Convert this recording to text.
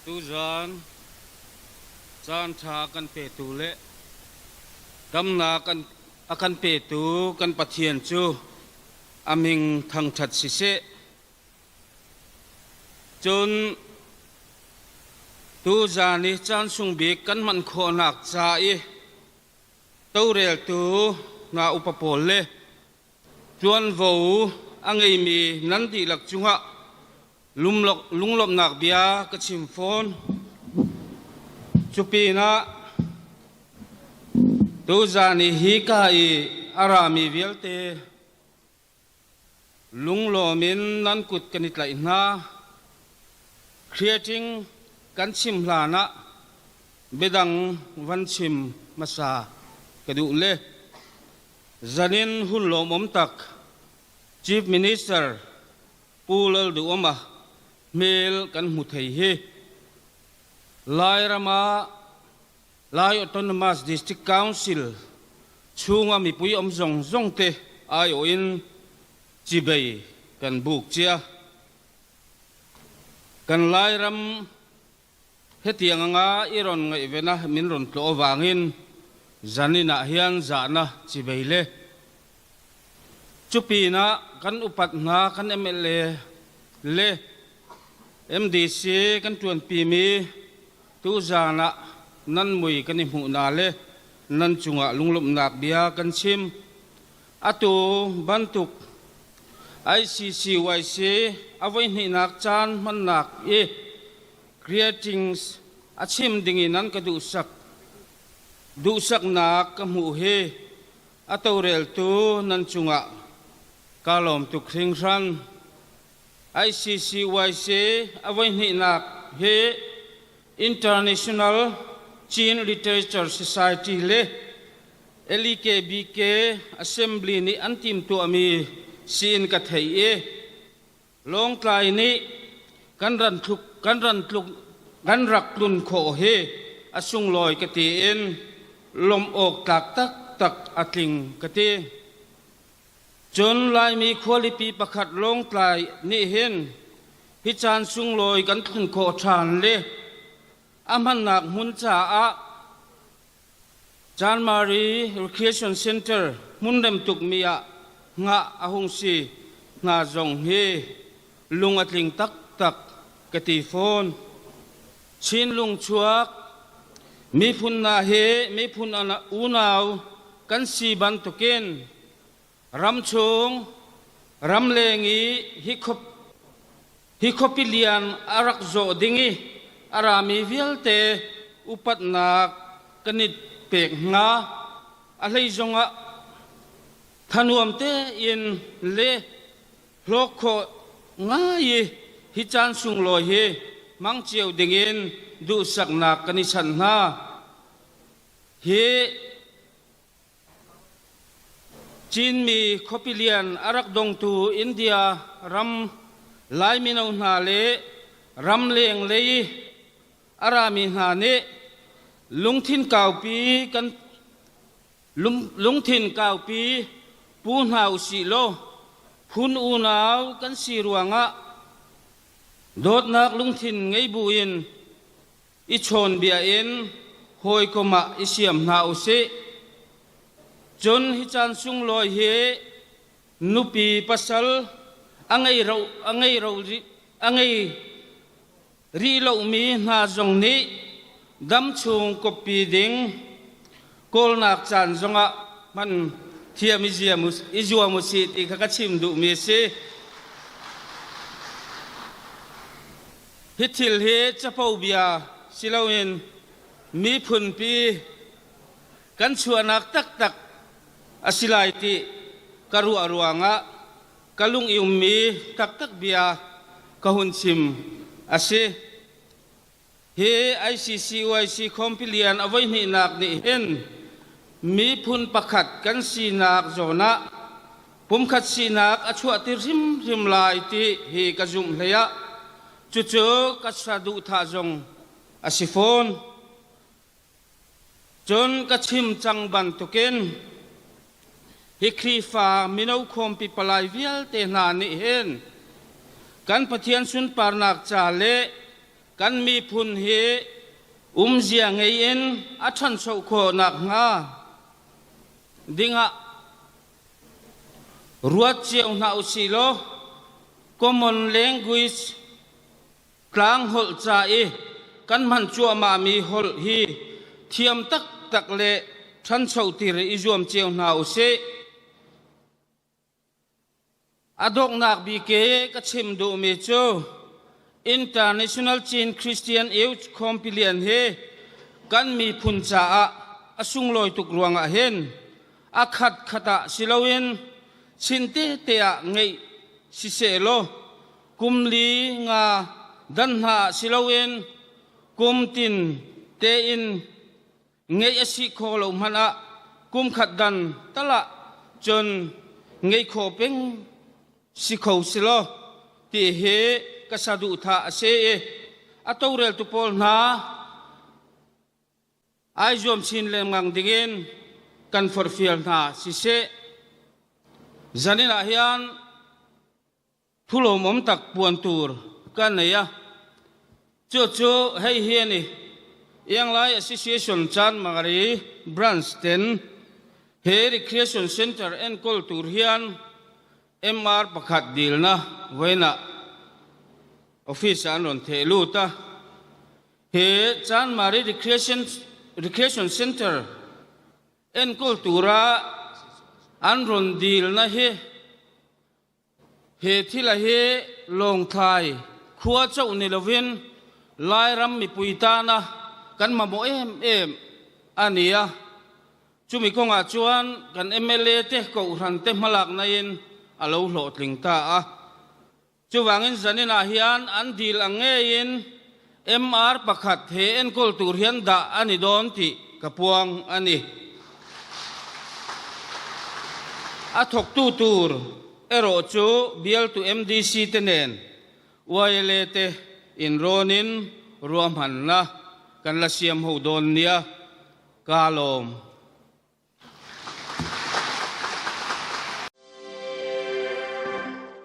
Tuzan caan ṭha kan petu le damnak a kan petu kan Pathian cu a min thangṭhat siseh. Cun tuzan i caan sung bik kan hman khawhnak ca i toreltu hna upa pawl le ṭuanvo a ngeimi nan dihlak cungah lunglawmhnak bia ka chim fawn. Cupinah tuzan i hika i a rami vialte lunglawm in nan kut kan i tlaih hna. Creating kan chim hlanah biadang van chim hmasa ka duh le zanin hun lawmawm tak Chief Minister Pu Lalduhoma hmel kan hmu thei hi Lairam ah Lai Autonomous District Council chunga mipui awm zawng zawng te aiawh in chibei kan buk chia. Kan Lairam hetiang anga i rawn ngaihvena min rawn tlawh avangin zanin ah hian zahna chibei le Cupinah kan upat hna kan mla le MDC kan ṭuanpimi tuzaan ah nan mui kan i hmuh hna le nan cungah lunglawmhnak bia kan chim. Atu bantuk ICCYC a voihnihnak caan hmannak i Greetings a chim ding in an ka duhsak duhsaknak ka hmuh hi A toreltu nan cungah kaa lawm tuk hringhran. ICCYC a voihnihnak hi International Chin Literature Society le LEKBK Assembly nih an timtuahmi siin ka theih i Lawngtlai nih kan ran tluk kan ran tluk kan rak tlun khawh hi a sunglawi ka ti in lawmh awk tlak taktak a tling ka ti. Cun Laimi khualipi pakhat Lawngtlai nih hin hi caan sunglawi kan tlun khawh ṭhan le a hmannak hmun caah Chanmari Recreation Center hmunrem tukmi ah hngah a hung si hna zong hi lung a tling taktak ka ti fawn. Chin lungchuak miphun hna hi miphun unau kan si bantukin ramchung ramleng i hi khuapi lian a rak zawh ding i a rami vialte upatnak kan i pek hnga. A hlei zongah thanuam tein le hlawk khawh ngai i hi caan sunglawi hi hmang cio dingin duhsaknak kan i chanh hna. Hi Chinmi khuapi lian a rak dongtu India ram Lai mino hna le ramleng lei a rami hna nih lungthin kaupi kan lungthin kaupi pu hna usih law phun unau kan si ruangah dawtnak lungthin ngei buin i chawnbia in hawikom ah i siam hna u sih. Cun hi caan sunglawi hi nupi pasal a ngei ro a ngei ro a ngei rih lomi hna zong nih damchung kawppi ding kawlnak caan zongah hman thiam i ziam i zuam u sih ti kha ka chim duhmi a si. Hi thil hi capo bia si loin miphunpi kan chuahnak taktak a si lai ti ka ruah ruangah ka lung i ummi taktak bia ka hun chim a si. Hi ICCUIC khawmpilian a voihnihnak nih hin miphun pakhat kan sinak zawn ah pumkhat sinak a chuahtir hrimhrim lai ti hi ka zumh hlei ah cucu ka saduhthah zong a si fawn. Cun ka chim cang bantukin hi Khrihfa mino khawmpi palai vialte hna nih hin kan Pathian sunparnak ca le Kan miphun hi umzia ngei in a ṭhancho khawh nakhnga dingah ruat cio hna usih law common language tlang holh ca i kan hman cuahmahmi holh hi thiam taktak le ṭhanchotir i zuam cio hna usih. A donghnak bik i ka chim duhmi cu International Chin Christian Youth Compilian hi kan miphun caah a sunglawi tuk ruangah hin a khatkhat ah si loin chin tete ah ngeih siseh law kum li nga dan hna ah si loin kum tin tein ngeih a si kho lo hmanh ah kum khat dan tal ah cun ngei kho peng si kho si law ti hi ka saduhthah a si i a toreltu pawl hna ai zuam chin lengmang dingin kan forhfial hna siseh. Zanin ah hian Thu lawmawm tak puan tur ka nei a, chu chu hei hi a ni, Ianglai Association Chanmari Branch ten he Recreation Centre enkawl tur hian MR pakhat dilna vawiinah office ah an rawn theh lut a. He Chanmari Recreation Recreation Centre enkawl tura an rawn dilna hi He thila hi Lawngtlai khua chauh ni lovin Lairam mipui tana kan mamawh em em a ni a. Chumi kawngah chuan kan mla te kohhran te hmalakna in a lo hlawhtling ta a. Chuvangin zaninah hian an dil ang ngeiin MR pakhat he enkawl tur hian dah a ni dawn tih ka puang a ni. A thawktu tur erawh chu bialtu MDC te nen YLA te inrawnin ruahmanna kan la siam ho dawn nia ka lawm.